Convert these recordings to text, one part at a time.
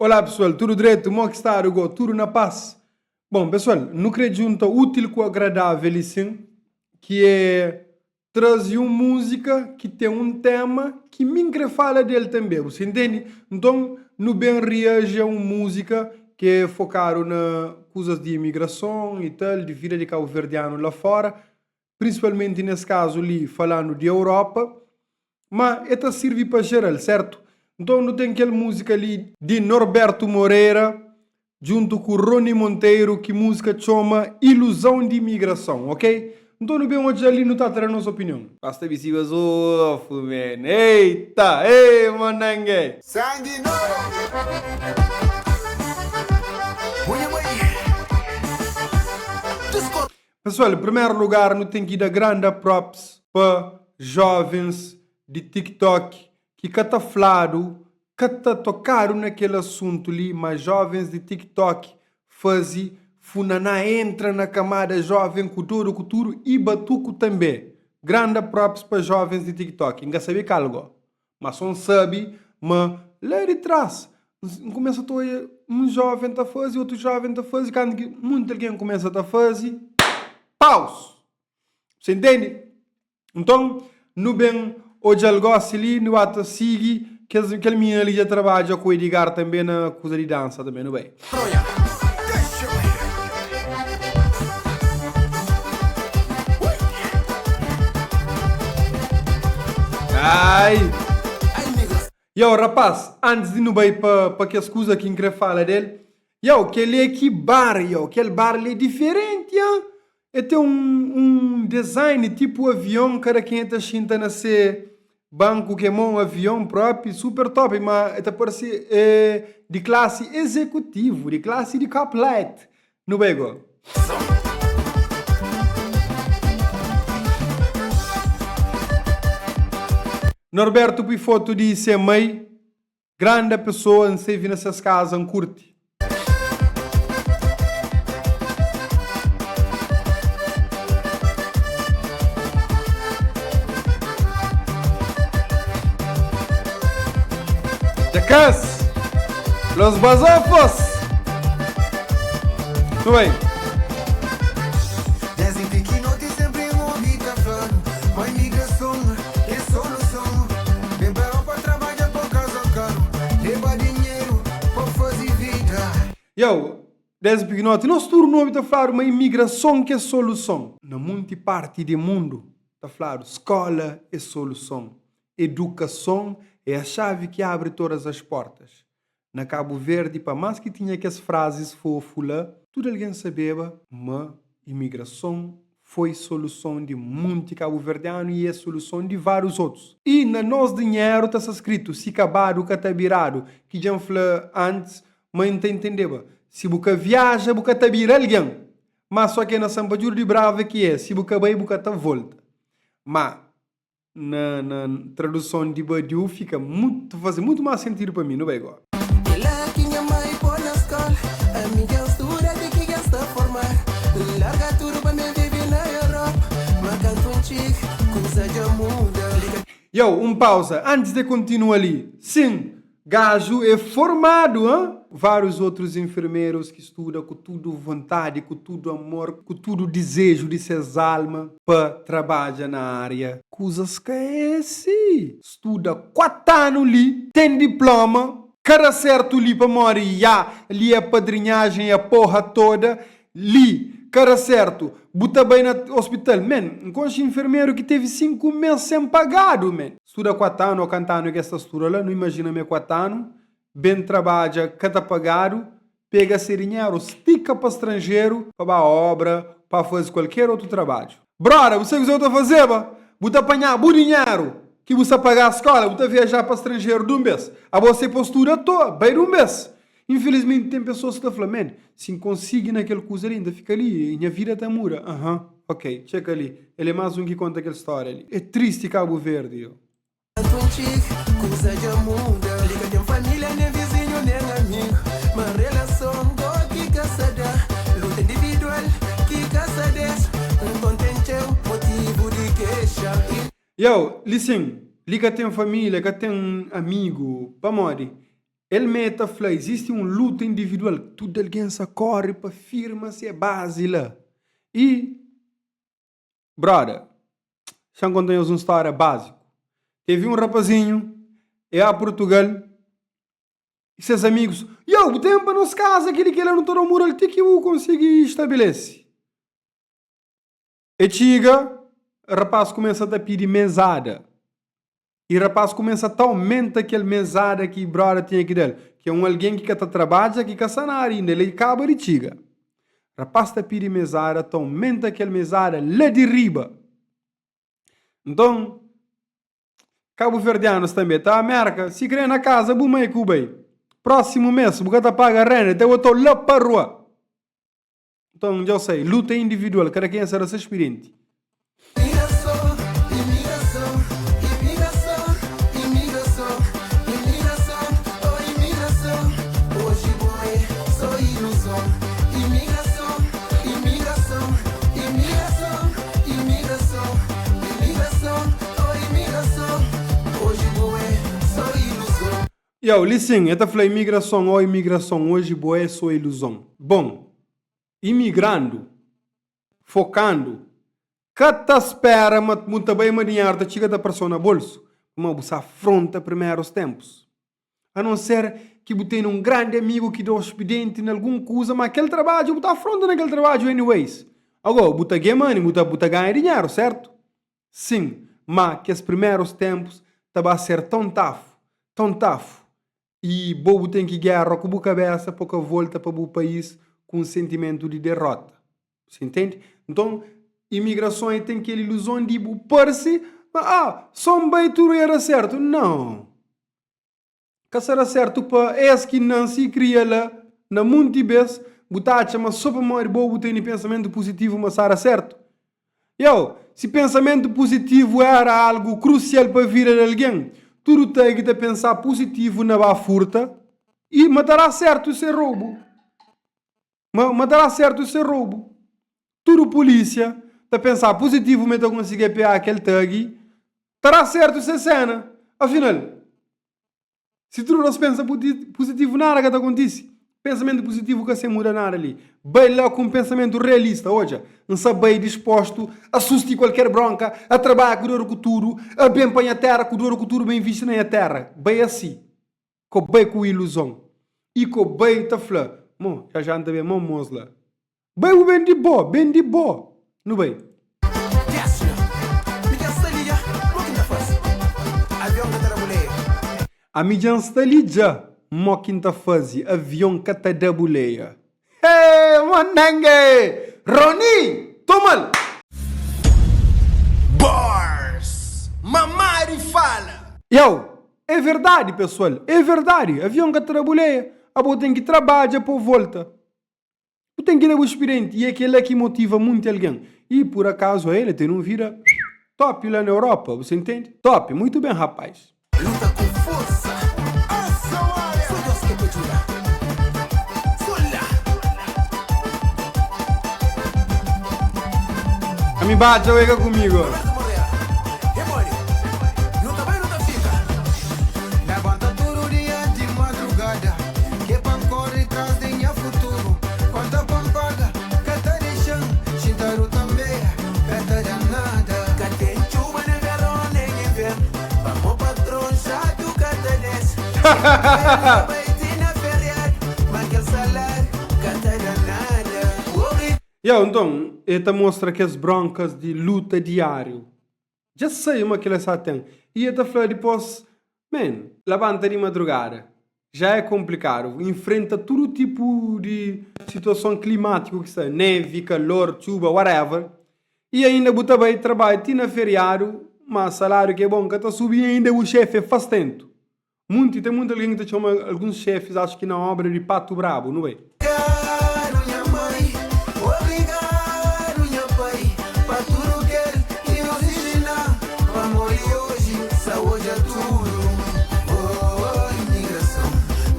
Olá pessoal, tudu dretu? Mo ki stadu go? Tudu na paz? Bom pessoal, nu kre djunta útil ku agradável e sim, ki é traze un múzika ki ten un tema ki mi N kre fala del tanbe, bu sa intende? Nton nu ben riaji a un múzika ki é fokadu na kuzas di imigrason i tal, di vida di kabuverdianu la fora, prinsipalmenti nes kazu li falandu di Europa, ma e ta sirvi pa jeral, sertu? Nton nu ten kel múzika li di Norberto Moreira djuntu ku Rony Monteiro ki múzika txoma Ilusão di Imigrason, ok? Nton nu ben odja li nu ta tra nos opinion. Basta bisi bazofu man, eita, ei monangue! Sangue no Unha mai Disco. Pessoal, em primeiro lugar nu ten ki da granda props pa jovens di TikTok ki ka ta fladu, ka ta tokadu na kel asuntu li, ma jovens di TikTok fazi funaná entra na kamada joven ku dodu ku tudu i batuku tanbe. Granda props pa jovens di TikTok. N ka sabe kal go, ma so N sabe ma la di tras N kumesa ta oia un joven ta fazi, otu joven ta fazi, kantu ki munti algen kumesa ta fazi, paus! Você entende? Nton, nu ben odja-l gósi li, nu ba ta sigi kes, kel minina li dja trabadja ku Edgar tanbê na kuza di dansa tanbê, nu bai. Ai! Yow rapaz, antis di nu bai pa pa kes kuza ki N kre fala del, yow, kel-li é ki bar, yow, kel bar li é diferenti, han? E ten un un design tipo avion, kada kenha ta xinta na se banku ke mon avion propi, super top, ma e ta parse e di klasi ezekutivu, di klasi di cop light. Nu bai go. Norberto pui foto di se mai. Granda pessoa n sevi na ses casa n curti. Djakas! Los bazofos! Nu bai! Desdi pikinoti senpri N obi ta fladu ma imigrason é soluson. Ben pa Europa trabadja pa kaza karu, leba dinheru pa fazi vida. Yow, desdi pikinoti nos tudu nu obi ta fladu ma imigrason ki é soluson. Na munti parti di mundu ta fladu skola é soluson, edukason é a xavi ki abri todas as portas. Na Kabu Verdi, pa más ki tinha kes frazis fofu la, tudu algen sabeba ma imigrason foi soluson di munti kabuverdianu i é soluson di várius otus. I na nos dinheru ta sta skritu, si kabadu ka ta biradu, ki dja N fla antis ma N ta intendeba, si bu ka viaja bu ka ta bira algen. Má só ki é na Sanpadjudu di Brava ki é, si bu ka bai bu ka ta volta. Má Na na traduson di Badiou fika mutu faze mutu más sentidu pa mi. Nu bai gó. Kel-la ki nha mai pô na skóla Ami dja N studa ti ki dja N sta forma N larga tudu pa mi vive na Europa Ma kantu N txiga, kuza dja muda Li ka. Yow, un pausa antis de kontinua li. Sin, Gaju é formadu, han? Várius otrus enfermerus ki studa ku tudu vontadi, ku tudu amor, ku tudu dizeju di ses alma pa trabadja na ária. Kuzas ka é si. Studa 4 anu li, ten diploma, ka da sertu li pamodi ya, li é padrinhajen, é porra toda, Li, ka da sertu, bu ta bai na ospital. Men, N konxe infermeru ki tevi 5 mes sen pagadu, men. Studa 4 anu o kanta anu ki es ta studa la, nu imajina ma é 4 anu, ben trabadja ka ta pagadu, pega se dinheru, stika pa stranjeru pa ba obra, pa faze kualker otu trabadju. Broda, bu sabe kuzê bu ta fazeba? Bu ta panha bu dinheru ki bu sta paga skola, bu ta viaja pa stranjeru dun bes. Abo se po studa atoa, bai dun bes. Infelizmenti ten pesoas ki ta fla, Man, si N konsigi na kel kuza li, N ta fika li i nha vida ta muda. Aham, ok, txeka li, el é más un ki konta kel stória li. É tristi Kabu Verdi, yo. Kantu N txiga, kuza dja muda. Li ka ten família, nen vizinhu, nen amigu. Ma relason go ki ka sa da. Luta individual ki ka sa des. Nton ten txeu motivu di kexa. Yo, li sin, li ka ten família, ka ten amigu. Pamodi? El mê ta fla, izisti un luta individual, tudu algen sa kóre pa firma se bazi la. I, broda, xa-m konta nhos un stória báziku. Tevi un rapazinhu, é a Purtugal, i ses amigus, Yo, bu ten pa nos kaza kel-li, kel-la, nu ta da-u mural ti ki bu konsigi stabelese. E txiga, rapás kumesa ta pidi mezada. I rapás kumesa ta aumenta kel mezada ki broda tinha ki da-l, ki é un algen ki ka ta trabadja, ki ka sta na ária inda, el e kaba di txiga. Rapás ta pidi mezada, ta aumenta kel mezada la di riba. Nton, kabuverdianus tanbe ta Mérka, si kre na kaza bu mai ku bai. Prósimu mês bu ka ta paga renda, ta bota-u la pa rua. Nton, dja-u sai, luta é individual, kada kenha será se spirienti. Yow, li sin, e ta fla imigrason, oh imigrason, oji bo é so iluzon. Bon, imigrandu, fokandu, ka ta spera ma bu ta bai ma dinheru ta txiga ta parse-u na bolsu, pamodi bu sa afronta primerus tempus. A non ser ki bu tene un grandi amigu ki da-u spidenti na algun kuza, ma kel trabadju bu ta afronta na kel trabadju anyways. Ago, bu ta get money, bu ta bu ta ganha dinheru, sertu? Sin, ma kes primerus tempus ta ba ser ton tafu, ton tafu, I bo bu ten ki gera ku bu kabesa pa ka volta pa bu país ku un sentimentu di derota. Você entende? Nton, imigrason e ten kel iluzon di bu parse ma ah, so N bai tudu ia da sertu. Nau! Ka sa da sertu pa es ki nanse i kria la na munti bes, bu ta atxa ma so pamodi bo bu tene pensamentu puzitivu ma sa da sertu. Yow, si pensamentu puzitivu éra algu krusial pa vida di algen, tudu ta ki ta pensá puzitivu na ba furta i ma ta dá sértu se roubu. Ma, ma ta dá sértu se roubu. Tudu pulísia ta pensá puzitivu ma e ta konsigi pegá kel tagi, ta dá sértu se séna. Afinal, Si tudu nos pensa puzitivu nada ka ta kontise. Pensamentu puzitivu ka sen muda nada li. Bai la ku un pensamentu realista. Odja, N sa bai dispostu a susti kualker bronka, a trabadja ku dor ku tudu, a ben pa nha tera ku dor ku tudu, ba invisti na nha tera. Bai asi. Ko bai ku iluzon. I ko bai ta fla, Mo, ja ja N ta ben mo mos la. Bai bu ben di bo, ben di bo. Nu bai. Ami dja N sta li dja, mo ki N ta faze, avion ka ta da buleia. Hee, monange! Rony, toma-l! Bars! Mamari fala! Yow, é verdadi pessoal, é verdadi, avion ka ta da buleia, abo ten ki trabadja pa volta. Bu ten ki da bu spirienti i é kel-la ki motiva munti algen. I pur akazu a el ten un vida top la na Europa, bu sa intende? Top, muitu ben rapaz. Luta ku forsa, so Deus ke pa djuda. So la. Ami badja wega kumigu. Roberto Moreira, e mori. Nu ta bai nu ta fika. Labanta tudu dia di madrugada. Ke pa N kóre tras di nha futuru Konta pa N paga, ka ta dexa-m Xintadu tanbê, ka ta da nada. Ka ten txuba nen veron nen invernu Pamó patron xatu ka ta dese Si papel ta bai ti na feriadu Ma kel saláriu ka ta da nada Obi. Yow, nton, e ta mostra kes bronkas di luta diáriu. Dja sai ma kila sa ten. I e ta fla dipos, Man, labanta di madrugada já é konplikadu, infrenta tudu tipu di situason klimatiku ki sta, nevi, kalor, txuba, whatever, i ainda bu ta bai trabadja ti na feriadu, ma salariu ki é bon ka ta subi i ainda bu xefi é fastentu. Munti, ten munti algen ki ta txoma alguns xefis acho ki na obra di patu brabu, nu bai. Obrigadu nha mãe, obrigadu nha pai pa tudu kel ki nhos inxina-m pamodi oji sa odja tudu. Oh, imigrason,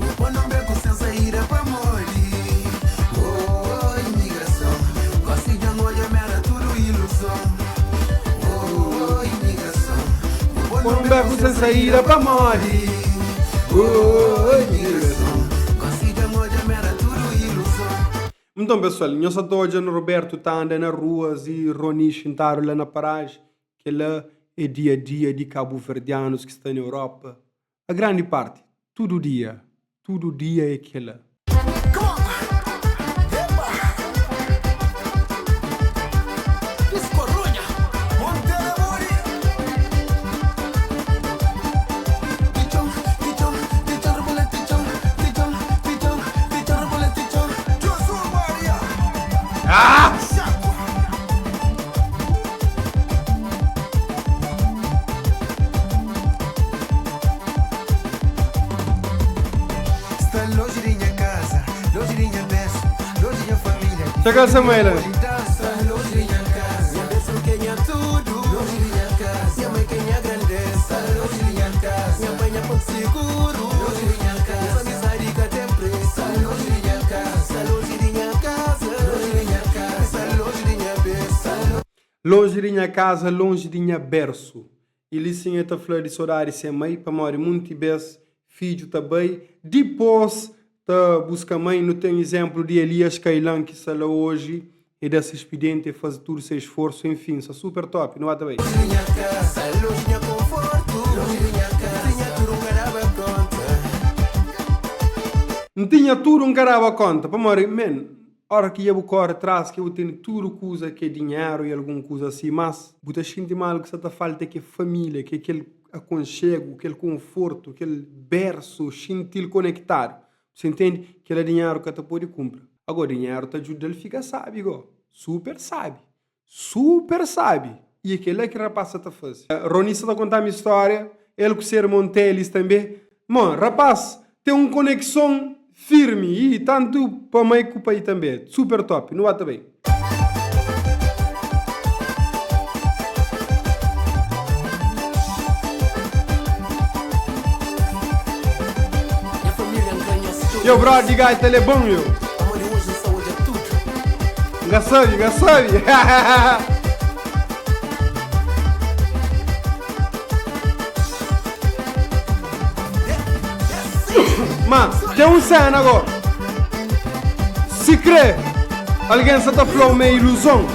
bu pô na un beku sen saída pamodi. Oh, imigrason, gosi dja N odja m'éra tudu iluson. Oh, imigrason, bu pô Pô na un beku sen saída pamodi. Oh, imigrason Gosi dja N odja m'éra tudu iluzon. Nton pesoal, nhos sa ta odja Norberto ta anda na ruas y Roni xintadu la na paraji? Kel-la é dia-a-dia di kabuverdianus ki sta na Europa. A grandi parti, tudu dia, tudu dia é kel-la. Sta lonji di nha kaza, lonji di nha bersu, lonji nha família. Txeka essa mãe la. Sta lonji di nha kaza, nha bersu k'é nha tudu. Lonji di nha kaza, nha mãe k'é nha grandeza. Sta lonji di nha kaza, nha pai nha portu siguru. Lonji di nha kaza, nos amizadi ka ten presu. Sta lonji di nha kaza, sta lonji di nha kaza. Lonji di nha kaza, sta lonji di nha bersu. Lonji di nha kaza, lonji di nha bersu. I li sin e ta fla di sodadi se mai, pamodi munti bes fidju ta bai, dipos ta buska mai. Nu ten izenplu di Elias Kailan ki sta la oji, e da se spidenti, e faze tudu se esforsu, enfin, sta super top, nu ba ta bai. N tinha tudu N ka daba konta, pamodi, men, Ora ki dja bu kóre tras ki bu tene tudu kuza ki é dinheru i algun kuza asi, mas bu ta xinti ma algu ki sa ta falta ki é família, ki é kel akonxegu, kel konfortu, kel bersu, xinti-l konektadu. Bu sa intende? Kel-la dinheru ka ta pode kunpra. Agó, dinheru ta djuda-l fika sábi gó, super sábi. Super sabi! I é kel-la ki rapás sa ta faze. Roni sa ta konta-m istória, el ku se irmon Telis tanbê. Mon, rapás ten un konekson firmi i tantu pa mai ku pai tanbê. Super top! Nu ba ta bai. Yo, brother di gaita el é bon, yo. N ka sabe, n ka sabe. Ma, ten un sena go. Si kre algen sa ta fla-u ma é iluzon,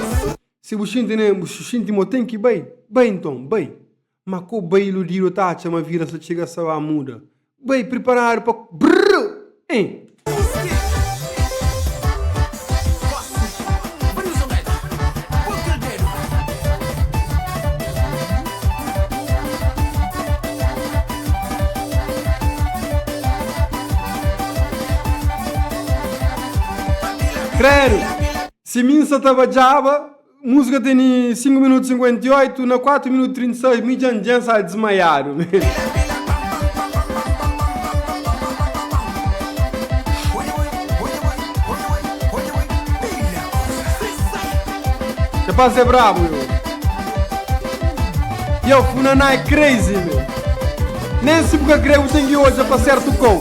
si bu xinti ne, bu xinti ma bu ten ki bai, bai nton, bai. Ma ko bai iludidu ta atxa ma vida sa txiga sa ba muda. Bai priparadu pa brrr hein. Credo, si mi nsa ta badjaba Música tene 5 minuto 58 na 4 minuto 36 mi djan djan sa desmaiado. Rapaz é brabo, yo. Yo, Funaná é crazy, meu. Nem se bu ka kre, bu ten ki odja pa certo kou.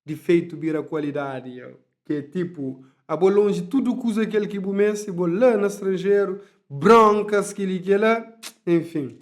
Difeitu bira kualidadi yo Ke é tipu abo lonji tudu kuza kel ki bu meste bo la na stranjeru bronkas keli kela enfin.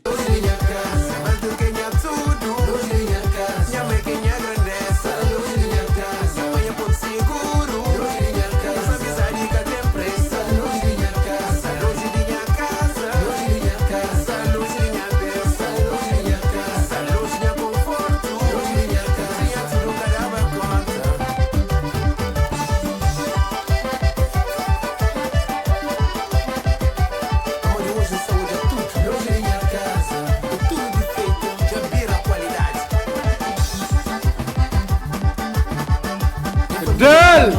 Del!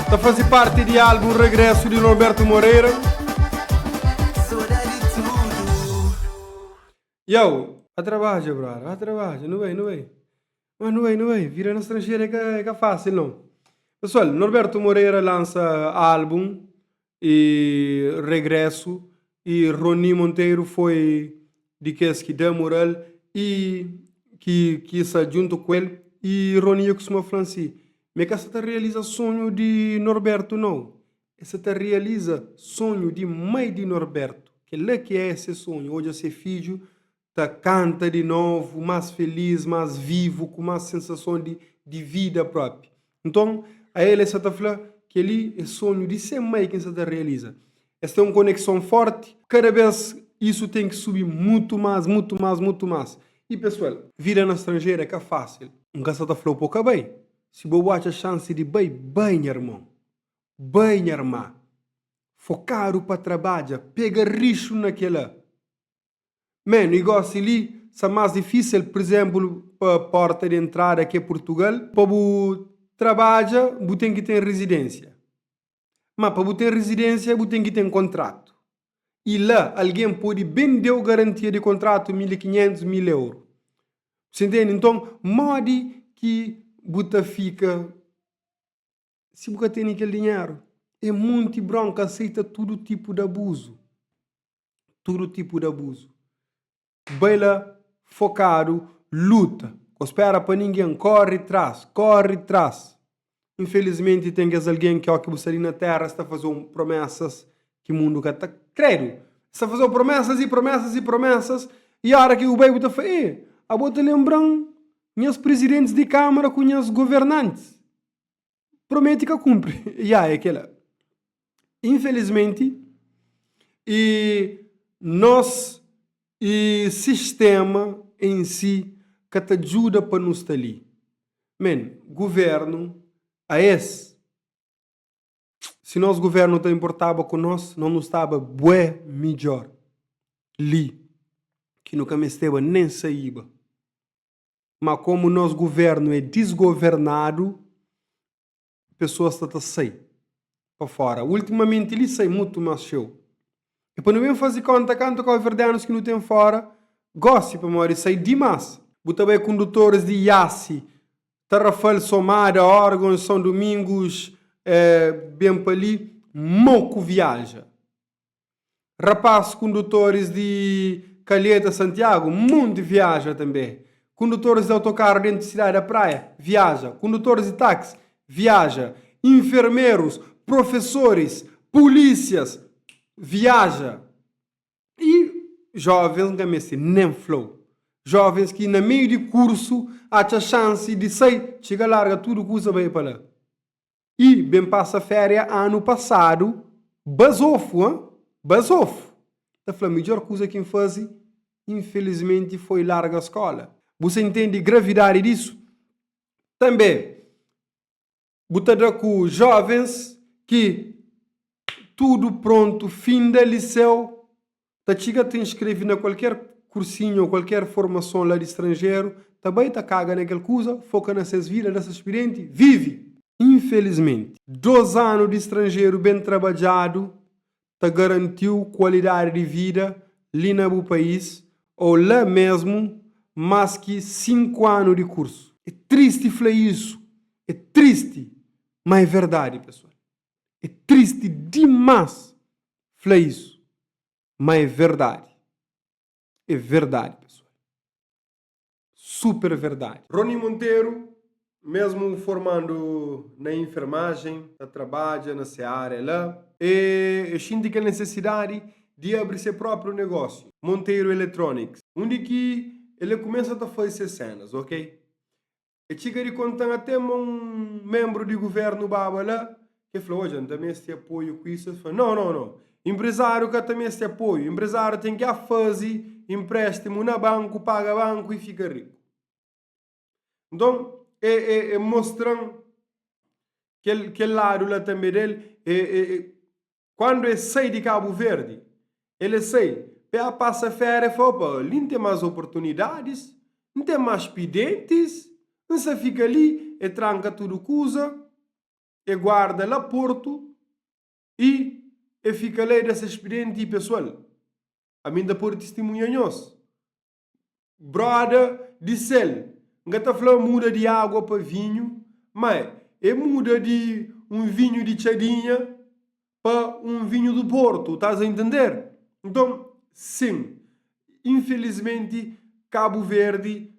Ta faze parti di álbum Regresso di Norberto Moreira. Yow, a trabadja brother, a trabadja, nu bai, nu bai. Mas nu bai, nu bai, vida na stranjeru é ka, é ka fásil não. Pessoal, Norberto Moreira lansa álbum e Regresso e Rony Monteiro foi di kes ki da mural e ki ki sta djuntu ku el e Rony kustuma fla-m si, mi ka sta ta realiza sonhu di Norberto não. El sa ta realiza sonhu di mai di Norberto. Kel-la ki é se sonhu, odja se fidju ta kanta di novu, más felís, más vivu, ku más sensason di di vida própi. Nton, ael el sa ta fla, Kel-li é sonhu di se mai ki N sa ta realiza. Es ten un konekson fórti. Kada bês isu ten ki subi mutu más, mutu más, mutu más. I pesoal, vida na stranjeru é ka fásil. N ka sa ta fla-u pa bu ka bai. Si bo bu atxa xansi di bai, bai nha irmon. Bai nha irma. Fokadu pa trabadja, pega rixu na kela. Man, i gosi li sa mas difisil, pur izemplu pa porta di entrada ki é Purtugal, pa bu trabadja bu ten ki ten rizidensia. Ma pa bu ten rizidensia bu ten ki ten kontratu. I la algen pode bende-u garantia di kontratu 1500, 1000 euru. Bu sa intende? Nton modi ki bu ta fika Si bu ka tene kel dinheru, é monti bronka aseita tudu tipu di abuzu. Tudu tipu di abuzu. Bai la fokadu, luta. Ka spera pa ningen, kóre tras, kóre tras. Infelizmenti ten kes algen ki óki bu sta li na téra es ta faze-u promésas ki mundu ka ta kredu. Es ta faze-u promésas i promésas i promésas i óra ki bu bai bu ta fla, E, abo ta lenbra-m nhas prizidentis di kámara ku nhas governantis. Promete ka kunpri. Ya, é kela. Infelizmenti, e nos e sistema em si ka ta djuda pa nu sta li. Men, guvernu a es, si nos guvernu ta importaba ku nos, nos nu staba bué midjor li, ki nu ka mesteba nen saiba. Ma komu nos guvernu é disgovernadu, pesoas sta ta sai pa fora. Ultimamenti li sai mutu mas txeu. E pa nu ben faze konta kantu kauverdianus ki nu ten fora gosi, pamodi sai dimas. Bu ta bai kundutoris di Iasi, Tarrafal, Somada, Órgãos, São Domingos, ben pa li, moku viaja. Rapaz kundutoris di Calheta, Santiago, monti viaja tanbe. Kundutoris di autokaru dentu di sidadi da Praia, viaja. Kundutoris di taxi, viaja. Infermerus, profesoris, pulísias, viaja. I jovens N ka meste nen fla-u. Jovens ki na meiu di kursu atxa xansi di sai, txiga larga tudu kuza bai pa la. I ben pasa féria anu pasadu bazofu han bazofu ta fla midjor kuza ki N fazi infelizmenti foi larga skola. Bu sa intendi gravidadi disu? Tanbe bu ta da ku jovens ki tudu prontu finda liseu Ta txiga ta inskreve na kualker kursinhu ou kualker formason la di stranjeru, ta bai ta kaga na kel kuza, foka na ses vida, da ses spirienti, vivi! Infelizmenti, 2 anu di stranjeru ben trabadjadu ta garantiu kualidadi di vida li na bu país ou la mesmu mas ki 5 anu di kursu. É tristi fla isu, é tristi, ma é verdadi pesoal. É tristi dimás fla isu, má é verdadi. É verdadi, pesoal. Super verdadi. Rony Monteiro, mesmu formandu na enfermajen, ta trabadja na se ária la, e xinti kel nesesidadi di abri se própriu negósiu, Monteiro Electronics, undi ki el kumesa ta faze se sénas, ok. E txiga di konta-m até ma un menbru di guvernu baba la, ki fla, Odja, N ta meste apoiu ku isu. Es fla, No, no, no, inprezáriu ka ta meste apoiu, inprezáriu ten ki a faze inpréstimu na banku, paga banku i fika riku. Nton, e, e, e mostra-m kel, kel ladu la tanbe del, e, e, e, Kuandu e sai di Kabu Verdi, el e sai pa e a pasa féria e fla, opa, li N ten más oportunidadis, N ten más pidentis, N sa fika li, e tranka tudu kuza, e guarda la Portu i e fika la e da ses pidenti i pesoal. Ami N ta pode tistimunha nhos. Broda di sel, N ka ta fla muda di água pa vinhu, má é muda di un vinhu di txadinha pa un vinhu do Porto, tás a entender? Nton, sin, infelizmenti Kabu Verdi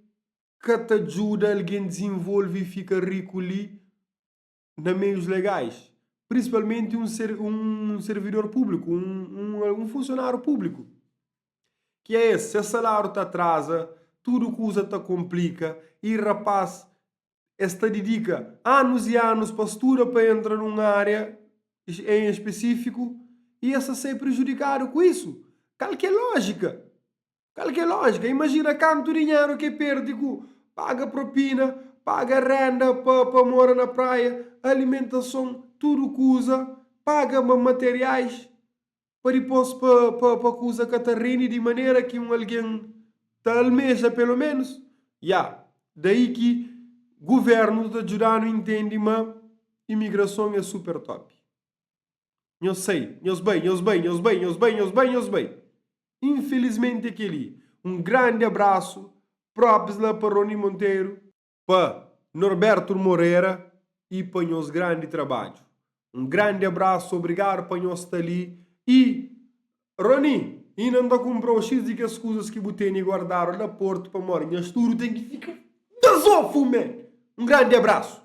ka ta djuda algen dizenvolve i fika riku li na meius legais. Prinsipalmenti un ser un servidor públiku, un un funsionáriu públiku. Ki é es, ses saláriu ta atraza, tudu kuza ta konplika i rapás es ta didika anus i anus pa studa pa entra nun ária en espesífiku i es ta sai prejudikadu ku isu. Kal ki é lójika? Kal ki é lójika? Imajina kantu dinheru ki e perde ku paga propina, paga renda pa pa mora na praia, alimentason, tudu kuza, paga ma materiais pa dipôs pa pa pa kuza ka ta rende di manera ki un algen ta almeja pelo menus. Ya, daí ki guvernu ta djuda-nu intende ma imigrason é super top. Nhos sai, nhos bai, nhos bai, nhos bai, nhos bai, nhos bai, nhos bai. Infelizmenti é kel-li. Un grandi abrasu própis la pa Rony Monteiro, pa Norberto Moreira y pa nhos grandi trabadju. Un grandi abrasu, obrigadu pa nhos sta li y Rony, inda N ta kunpra-u xis di kes kuzas ki bu tene guardadu la Portu pamodi nha studu ten ki fika gazofu, man! Un grandi abrasu.